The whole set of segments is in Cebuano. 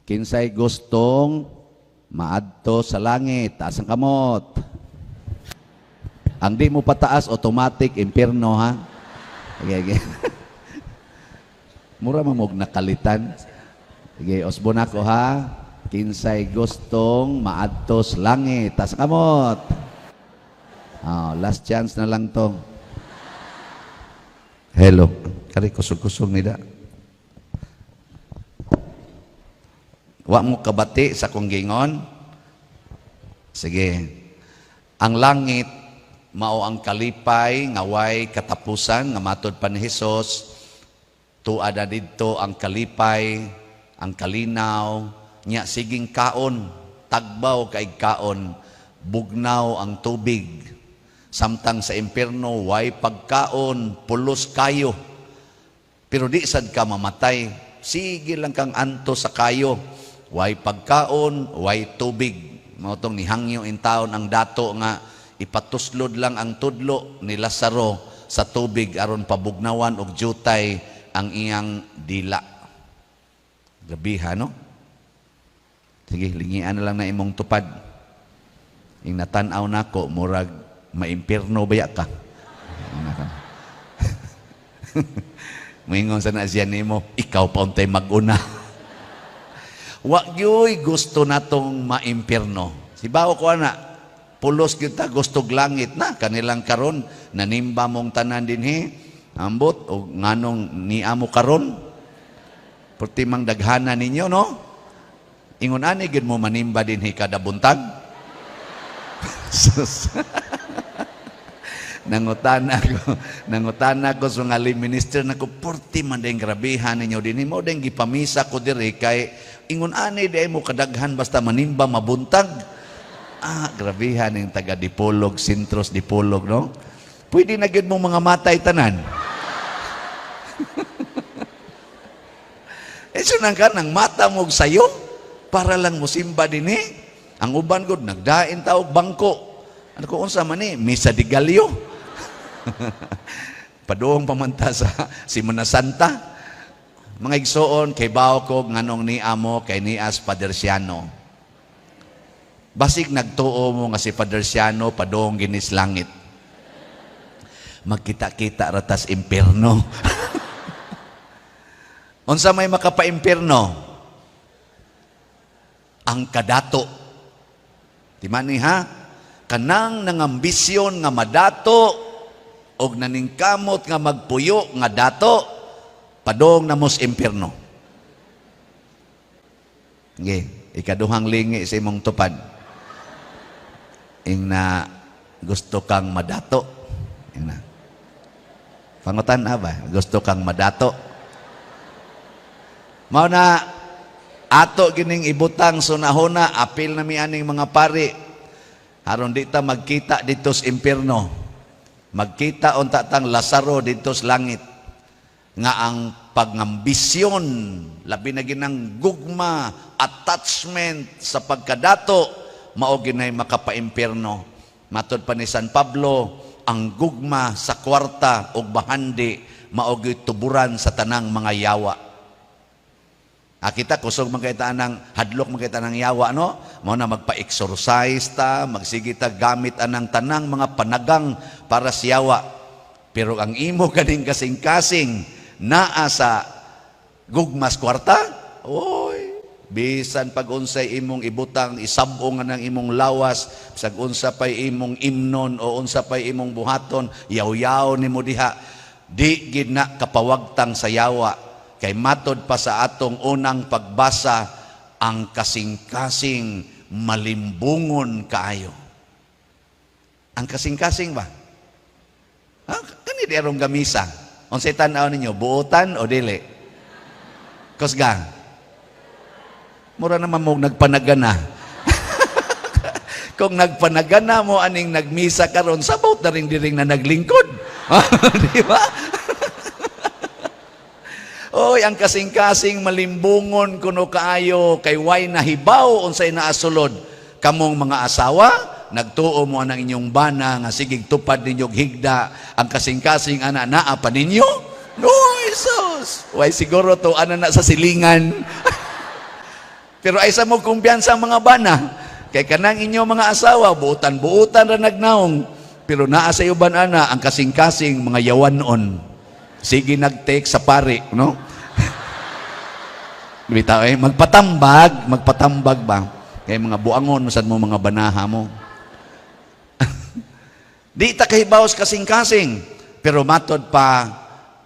Kinsay gustong maadto sa langit? Taas ang kamot. Ang di mo pataas, automatic, impierno, ha? Okay, okay. Mura man mo'g nakalitan. Sige, usbon ako, ha? Kinsay gustong maadto sa langit? Taas ang kamot. Oh, last chance na lang to. Hello. Kari kusog-kusog nila. Wa mo kabati sa kong gingon? Sige. Ang langit mao ang kalipay nga way katapusan nga matod pa ni Hesus, tuad na didto ang kalipay, ang kalinaw, nya siging kaon, tagbaw kay kaon, bugnaw ang tubig. Samtang sa impierno way pagkaon, pulos kayo. Pero di sad ka mamatay, sige lang kang anto sa kayo. Way pagkaon, way tubig. Mao tong nihangyo in taon ang dato nga ipatuslod lang ang tudlo ni Lazaro sa tubig aron pabugnawan og jutay ang iyang dila. Grabe ha, no? Sige, lingian na lang na imong tupad. Ing natan-aw nako, murag maimpirno baya ka. Ano ka? Moingon sa na siya nimo, ikaw pa untay mag-una. Wa gyoy gusto natong maimpirno. Si bao ko ana, pulos kita gustog langit na kanilang karon nanimba mong tanan dinhi. Ambot og nganong niamo karon. Perti mang daghana ninyo, no? Ingon ani gid mo manimba dinhi kada buntag. Sus. Nangutana ko sa nga minister nako, "Porti man din grabehan ninyo dinhi, mo din gipamisa ko diri kay ingon ani di mo kadaghan basta manimba mabuntag." Ah, grabehan ning taga Dipolog, Sintros Dipolog, no? Pwede na gyud mo mga matay tanan. Eh, sunang ka nang mata mo sayo para lang musimba dinhi. Ang uban gud nagdain ta og bangko. Ano ko unsa man ni Misa de Gallo. Paduong pamanta sa Simana Santa. Mga igsoon, kay bao ko nganong ni amo kay nias Father Siano. Basig nagtuo mo nga si Father Siano padung ginis langit. Magkita-kita ratas impierno. Unsa may makapaimpierno? Ang kadato. Di man ni ha? Kanang nangambisyon nga madato og naningkamot nga magpuyo nga dato, padong namos impierno. Sige, ikaduhang lingi sa imong tupad. Ing na gusto kang madato. Ing na. Pangutan ba? Gusto kang madato. Mao na ato gining ibutang sunahona, apil na mi aning mga pari. Aron di ta magkita dito sa impierno. Magkita unta tang Lazaro dito sa langit. Nga ang pangambisyon, labi na ginang gugma, attachment sa pagkadato, mao ginay makapaimpierno. Matod pa ni San Pablo, ang gugma sa kwarta ug bahandi mao gyud tuburan sa tanang mga yawa. Ah, kita kusog man kay ta anang hadlok man kay ta ng yawa, no? Mao na magpa-exorcise ta, magsige ta gamit anang tanang mga panagang para sa yawa. Pero ang imo kaning kasing-kasing naa sa gugmas kwarta, oy, bisan pag unsay imong ibutang, isab-ong nga ng imong lawas, bisag unsa pay imong imnon o unsa pay imong buhaton, yaw-yaw nimo diha, di gid na kapawagtang sa yawa. Kay matod pa sa atong unang pagbasa, ang kasing-kasing malimbungon kaayo. Ang kasing-kasing ba? Ha? Kani di arong gamisa. Unsay tan-aw ninyo, buotan o dili? Kusga. Mura naman mo nagpanagana. Kung nagpanagana mo aning nagmisa karon, sabaw na rin diring na naglingkod. Di ba? Oy, ang kasing-kasing malimbungon kuno kaayo kay way nahibaw unsay naasulod. Kamong mga asawa, nagtuo mo ang inyong bana nga sigig tupad ninyo higda, ang kasing-kasing ana naa pa ninyo? No, Jesus. Way siguro to ana na sa silingan. Pero ay sa mo kumpiyansa ang mga bana. Kay kanang inyo mga asawa, buutan-buutan ra nagnaong. Pero naa sa uban ana ang kasing-kasing mga yawanon. Sige nag-take sa pari, no? Bitaw eh, magpatambag, magpatambag ba? Kay mga buangon, masad mo mga banaha mo. Di ta kahibaw sa kasing-kasing. Pero matod pa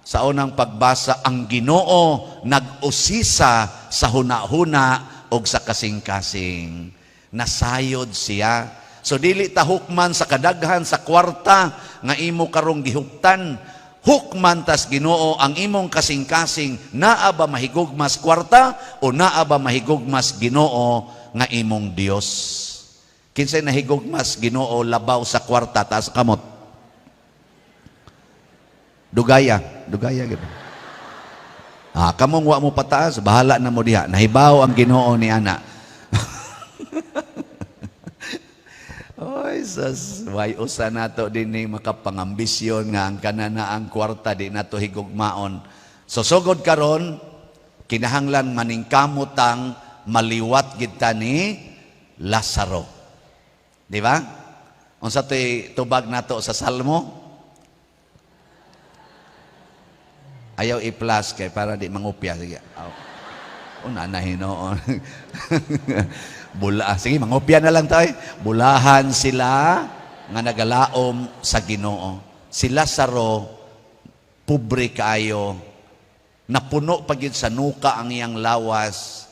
sa unang pagbasa, ang Ginoo nag-usisa sa huna-huna og sa kasing-kasing. Nasayod siya. So dili ta hukman sa kadaghan sa kwarta nga imo karong gihuptan. Hukman tas Ginoo ang imong kasing-kasing, naa ba mahigugmas kwarta o naa ba mahigugmas Ginoo nga imong Dios? Kinsay nahigugmas Ginoo labaw sa kwarta? Taas kamot. Dugaya, dugaya gid. Ah, kamong wa mo pataas, bahala na mo diha. Nahibaw ang Ginoo ni ana. Oy, sas, way usa nato dinhi makapangambisyon nga ang kanana ang kwarta di nato higugmaon. So sugod karon, kinahanglan maningkamot tang maliwat gid ta ni Lazaro. Di ba? Unsa to'y tubag nato sa Salmo? Ayaw i-plus kay para di mangupya. Sige. Aw. Una na hinoon. Bula. Sige, mangupya na lang tayo. Bulahan sila nga nagalaom sa Ginoo. Si Lazaro, pobre kaayo, napuno pa gyud sa nuka ang iyang lawas.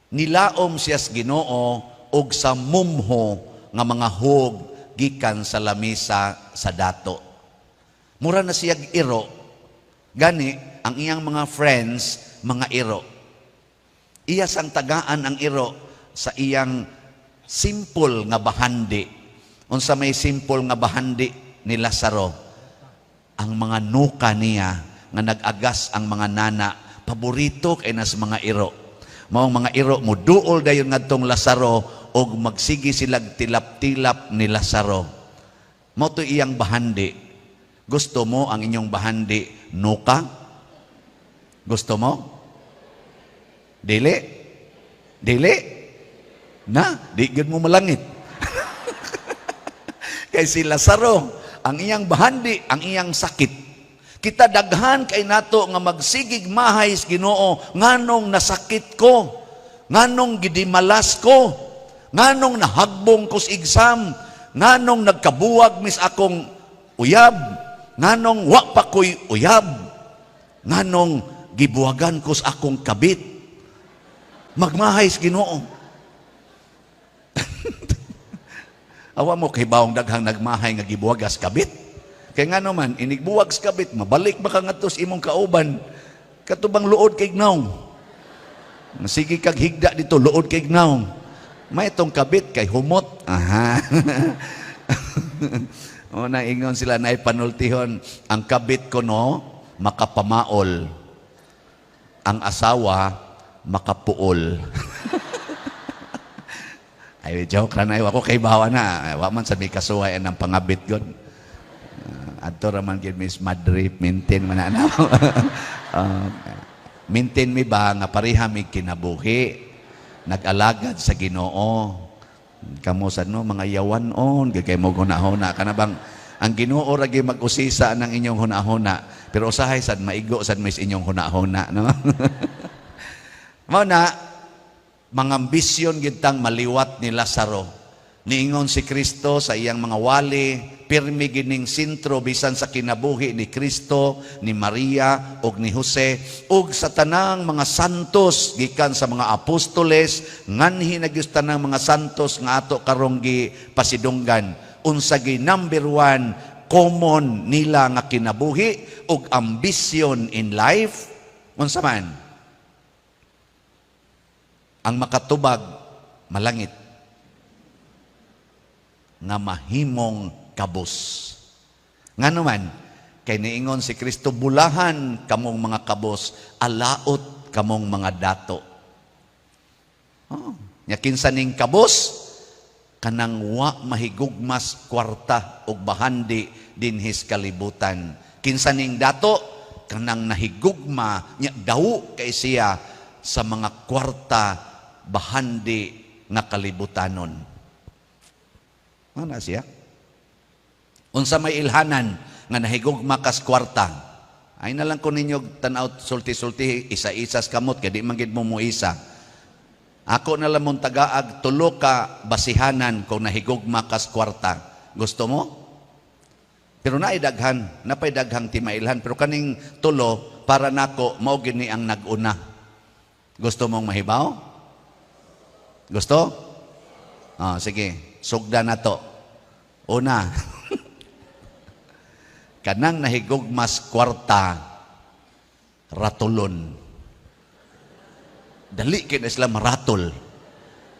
Nilaom siya sa Ginoo og sa mumho nga mga hog gikan sa lamisa sa dato. Mura na siya iro. Gani, ang iyang mga friends, mga iro. Iya sang tagaan ang iro sa iyang simple nga bahandi. Unsa may simple nga bahandi ni Lazaro? Ang mga nuka niya nga nag-agas ang mga nana, paborito kay nas mga iro. Maong mga iro mo duol dayon ngadtong Lazaro og magsigi silag tilap-tilap ni Lazaro. Mao to iyang bahandi. Gusto mo ang inyong bahandi nuka? Gusto mo? Dili? Dili? Na, di gyud mo malangit. Kay si Lazaro, ang iyang bahandi, ang iyang sakit. Kita daghan kay nato nga magsigig mahay sa Ginoo, nganong nasakit ko, nganong gidimalas ko, nganong nahagbong ko sa exam, nganong nagkabuwag mis akong uyab, nganong wa pa ko'y uyab, nganong gibuwagan ko sa akong kabit. Magmahay sa Ginoo. Awa mo kay bawong daghang nagmahay nga gibuwagas kabit. Kay ngano man inigbuwag sa kabit, mabalik ba ka ngadto sa imong kauban? Katubang luod kay gnaw. Sige kag higda dito, luod kay gnaw. May itong kabit kay humot. Aha. O na ingon sila na panultihon, ang kabit ko no makapamaol. Ang asawa makapuol. Ay, joke ra na ako kay bawa na. Wa man sa may kasuhay ang pangabit god. Adto ra man gid Miss Madrid, maintain man na. Maintain mi ba nga pareha mi kinabuhi. Nag-alagad sa Ginoo. Kamo sa no mga yawan-on, gid kay mo hunahuna kana bang ang Ginoo ra gyud mag-usisa ng inyong hunahuna. Pero usahay sad maigo sad mis inyong hunahuna, no? Mao na mga ambisyon gid tang maliwat ni Lazaro. Niingon si Kristo sa iyang mga wali, pirmi gining sentro bisan sa kinabuhi ni Kristo, ni Maria ug ni Jose ug sa tanang mga santos gikan sa mga apostoles nganhi na gyud tanang mga santos nga ato karong gipasidunggan. Unsa gi number one common nila nga kinabuhi ug ambisyon in life? Unsa man? Ang makatubag malangit nga mahimong kabus. Ngano man, kay niingon si Kristo, bulahan kamong mga kabos, alaot kamong mga dato. Oh, nya kinsa ning kabos? Kanang wa mahigugmas kwarta og bahandi dinhis kalibutan. Kinsa ning dato? Kanang nahigugma nya daw kay siya sa mga kwarta bahandi nga kalibutanon. Ano siya? Unsa may ilhanan nga nahigugma kas kwarta? Ay na lang ko ninyo tan-aw sulti-sulti, isa-isas kamot kay di man gid mo muisa. Ako na lang mong tagaag tulo ka basihanan kung nahigugma kas kwarta. Gusto mo? Pero naay daghan, napay daghang timailhan, pero kaning tulo para nako mao gini ang nag-una. Gusto mong mahibaw? Gusto? Ah, sige, sugda na to. Una, kanang nahigugmas kwarta, ratulon. Dali kay na sila maratol.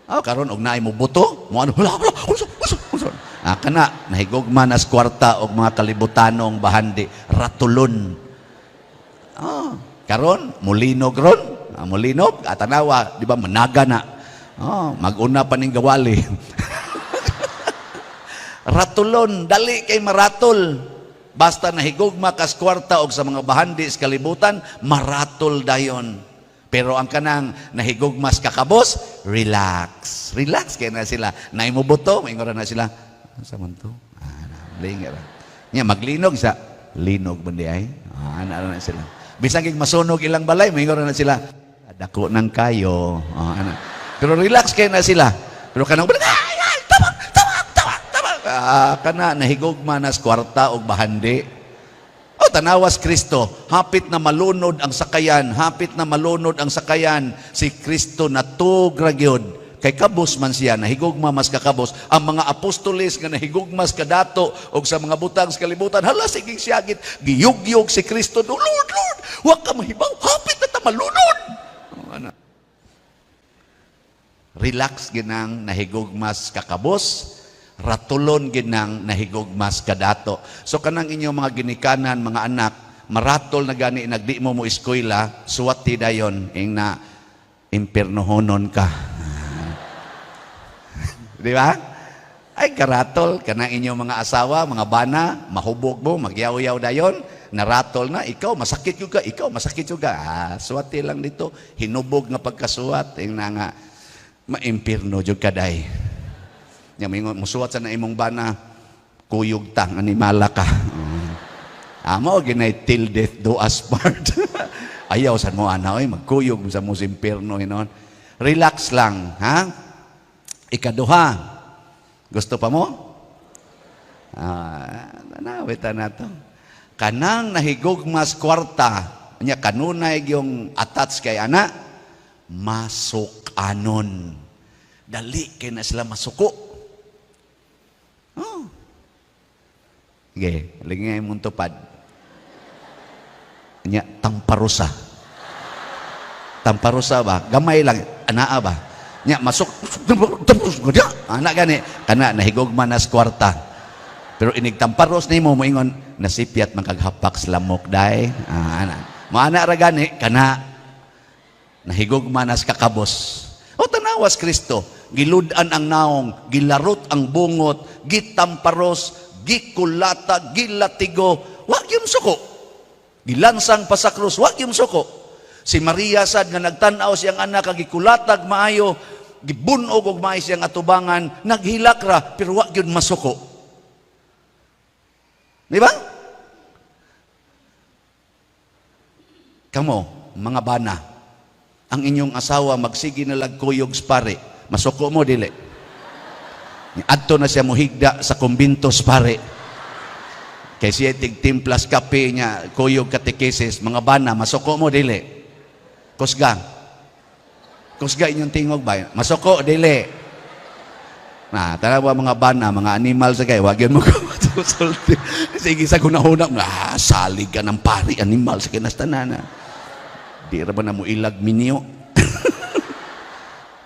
Ah, karon og naay mo buto, mo ano, hala, hala, unsa, unsa, unsa. Ah, kana nahigugma nas kwarta og mga kalibutanong bahandi, ratulon. Ah, karon mulinog ron, ah, mulinog, at tanawa, di ba managa na. Oh, maguna pa ning gawali. Ratulon, dali kay maratol. Basta nahigugma kas kwarta og sa mga bahandi sa kalibutan, maratol dayon. Pero ang kanang nahigugmas kakabos, relax. Relax kay na sila. Naay mo buto, maingon na sila. Sa man to? Ah, lingi ra. Nya maglinog sa linog man di ay. Ah, ana na sila. Bisan kig masunog ilang balay, maingon na sila. Dako nang kayo. Ah, ana. Pero relax kay na sila. Pero kanang ay, ay, tabang, tabang, tabang, tabang. Ah, kana nahigugma nas kwarta og bahandi. O tanawas Kristo, hapit na malunod ang sakayan, hapit na malunod ang sakayan, si Kristo natug ra gyud. Kay kabos man siya, nahigugma mas kakabos. Ang mga apostoles nga nahigugmas kadato og sa mga butang sa kalibutan, hala sige siyagit, giyugyog si Kristo, "Lord, Lord, wa ka mahibaw, hapit na ta malunod." O, ana. Relax ginang nahigugmas kakabos, ratulon ginang nahigugmas kadato. So kanang inyong mga ginikanan, mga anak, maratol na gani nagdi mo mo eskwela, suwati dayon ing na impiernohonon ka. Di ba? Ay karatol kanang inyong mga asawa, mga bana, mahubog mo, magyaw-yaw dayon, naratol na, ikaw masakit juga, ikaw masakit juga. Ah, suwati lang dito, hinubog nga pagkasuwat, ing na nga maimpirno jud ka day. Nya mingon musuwat sa na imong bana, "Kuyog ta, animala ka." Amo ginay till death do us part. Ayaw san mo ana oy, magkuyog sa mo sa impierno hinon. Relax lang, ha? Ikaduha. Gusto pa mo? Ah, nawita na to. Kanang nahigugmas kwarta, nya kanunay yung attach kay ana, masukanon. Dali kay na sila masuko. Oh. Sige, lingay mong tupad. Nya, tamparusa. Tamparusa ba? Gamay lang, anaa ba? Nya, masuk, anak gani, kana nahigugma nas kwarta. Pero inig tamparos nimo moingon, "Nasipyat man kaghapak sa lamok day." Ah, ana. Maana ra gani kana nahigugma nas kakabos. O tanawas Kristo, gilud-an ang naong, gilarot ang bungot, gitamparos, gikulata, gilatigo, wa gyud suko. Gilansang pa sa krus, wa gyud suko. Si Maria sad nga nagtan-aw siyang anak kag gikulatag maayo, gibunog og maayo siyang atubangan, naghilak ra pero wa gyud masuko. Di ba? Kamo, mga bana, ang inyong asawa magsige na kuyog pare, masuko mo dili? Adto na siya mohigda sa kumbinto pare. Kay siya tigtimplas kape niya, kuyog katekesis, mga bana, masuko mo dili? Kusga. Kusga inyong tingog ba? Masuko dili? Na, tanawa mga bana, mga animal sa kay, wag yun mo sulti. Sige sa gunahuna, ah, salig ka ng pari, animal sa kinastanana. Di ra ba na mo ilag minyo?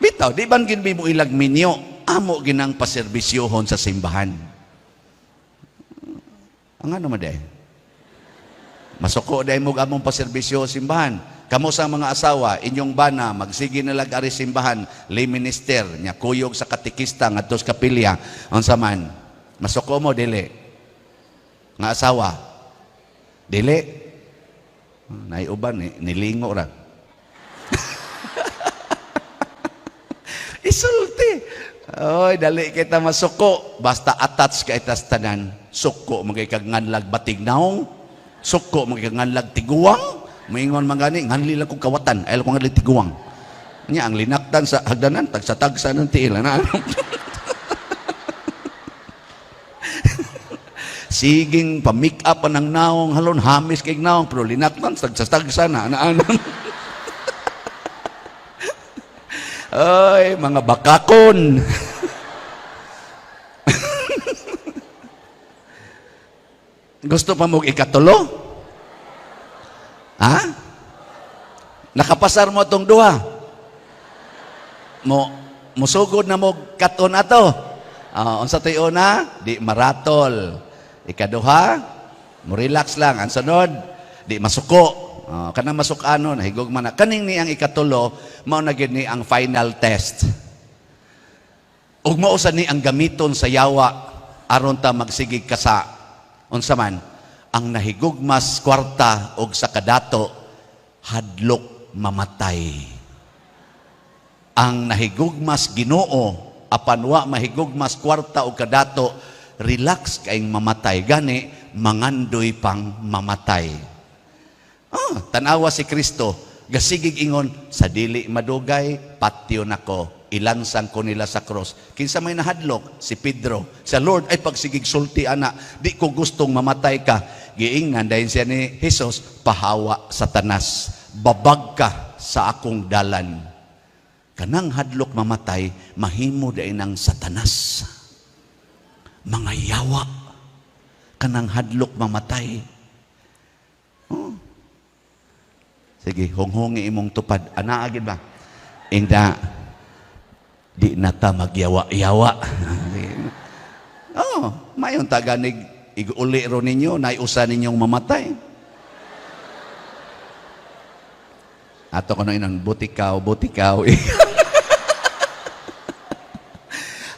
Bitaw, di ba gin mo ilag minyo? Amo ginang paserbisyohon sa simbahan. Ang ano man day? Masuko day mo among paserbisyo sa simbahan. Kamo sa mga asawa, inyong bana, magsige na lag ari simbahan, lay minister, nya kuyog sa katikista ngadto sa kapilya, unsa man? Masuko mo dili? Nga asawa? Dili? Naiuban ni nilingo ra. Isulti. Oy, dali kita masuko. Basta attach ka itas tanan. Suko man kay kag nganlag batig naong. Suko man kay kag nganlag tiguang. Maingon man gani, nganli lang kong kawatan. Ayaw ko nganli tiguang. Nya ang linaktan sa hagdanan, tagsa-tagsa ng tiil. Ano? Siging pa-make up ang naong halon, hamis kay naong, pero linaktan, tagsa-tagsa na. Ano? Ay, mga bakakon. Gusto pa mo ikatulo? Ha? Nakapasar mo itong duha. Mo musugod na mo katon ato. Unsa to'y una? Di maratol. Ikaduha, mo relax lang. Ang sunod, di masuko. Kanang masukano, nahigugma na. Kaning ni ang ikatulo, mao na gyud ni ang final test. Ug mao sa ni ang gamiton sa yawa aron ta magsigig kasa. Unsa man ang nahigugmas kwarta og sa kadato, hadlok mamatay. Ang nahigugmas Ginoo apan wa mahigugmas kwarta o kadato, relax kaing mamatay, gani mangandoy pang mamatay. Tanawa si Kristo, gasigig ingon, sa dili madugay, patyo nako, ilansang ko nila sa cross. Kinsa may nahadlok? Si Pedro. Sa Lord, ay pagsigig sulti ana, di ko gustong mamatay ka. Giingnan dahil siya ni Jesus, pahawa Satanas, babag ka sa akong dalan. Kanang hadlok mamatay, mahimo dahil ng Satanas. Mga yawa, kanang hadlok mamatay. Oh. Sige, honghongi imong tupad. Ana agid ba? Inda, di na ta magyawa-yawa. Oh, mayon taganig iguli ro ninyo, naiusa ninyong mamatay. Ato ko na inang butikaw, butikaw.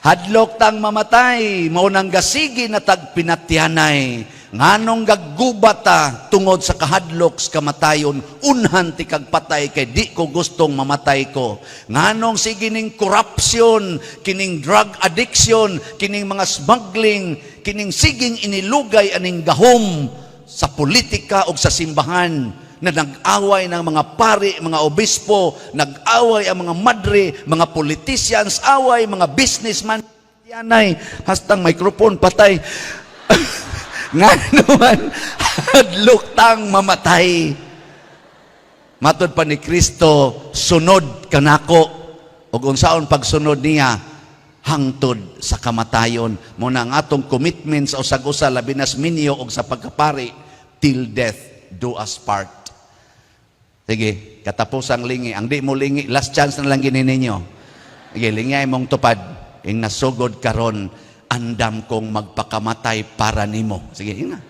Hadlok tang mamatay, mao nang gasigi na tagpinatyanay. Nganong gaggubata tungod sa kahadlok sa kamatayon, unhan ti kag patay kay di ko gustong mamatay ko. Nganong sige ning corruption, kining drug addiction, kining mga smuggling, kining siging inilugay aning gahom sa politika o sa simbahan na nag-away ng mga pari, mga obispo, nag-away ang mga madre, mga politicians, away, mga businessman, yanay, hastang microphone patay. Nga naman, hadlok tang mamatay. Matod pa ni Kristo, sunod kanako. Ug unsaon pagsunod niya, hangtod sa kamatayon. Muna ang atong commitment sa usag-usa, labi nas minyo og sa pagkapari, till death do us part. Sige, katapusang lingi. Ang di mo lingi, last chance na lang gini ninyo. Sige, lingay mong tupad. Ing nasugod karon, andam kong magpakamatay para nimo. Sige, ing na.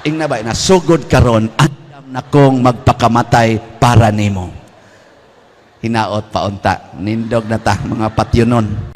Ing na ba, nasugod karon, andam na kong magpakamatay para nimo. Hinaot paunta, nindog na ta, mga patyonon.